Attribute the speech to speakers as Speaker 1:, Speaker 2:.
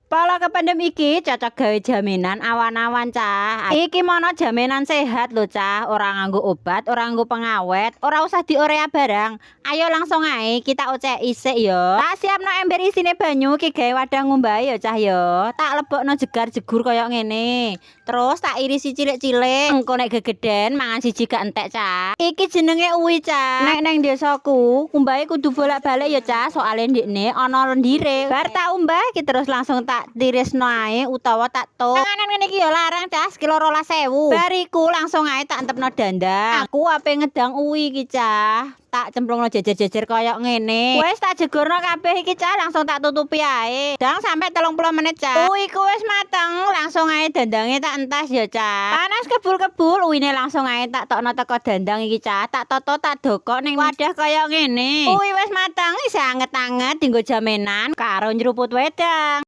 Speaker 1: Pala kependem iki cocok gawe jaminan awan-awan, cah. Iki mono jaminan sehat lho, cah, ora nganggo obat, ora nganggo pengawet, ora usah diurea barang. Ayo langsung ae kita oceki sik yo. Tak siapno ember isine banyu iki gawe wadah ngumbahe yo, cah, yo. Tak lebokno jegar-jegur kaya ngene. Terus tak irisi cilik-cilik. Engko nek gegeden mangan siji gak entek, cah. Iki jenenge uwi, cah. Nek neng desaku, ngumbahe kudu bolak-balik ya, cah, soale ndekne ana lendire. Bar tak umbah iki terus langsung tak tirisno ae utawa tak tuk. Panganan ngene iki ya larang, cah, sekilo 12.000. Bar iku langsung ae tak entepno dandang. Aku ape ngedang uwi iki, cah. Tak cemplungno jejer-jejer kaya ngene. Wis tak jegurno kabeh iki, cah, langsung tak tutupi ae. Dang sampe 30 menit, cah. Uwiku wis mateng, langsung ae dandange tak entas ya, cah. Panas kebul-kebul, uwine langsung ae tak tokno teko dandang iki, cah. Tak toto, tak dokok ning wadah kaya ngene. Uwi wis mateng, isih anget-anget, dienggo jamenan karo nyeruput wedang.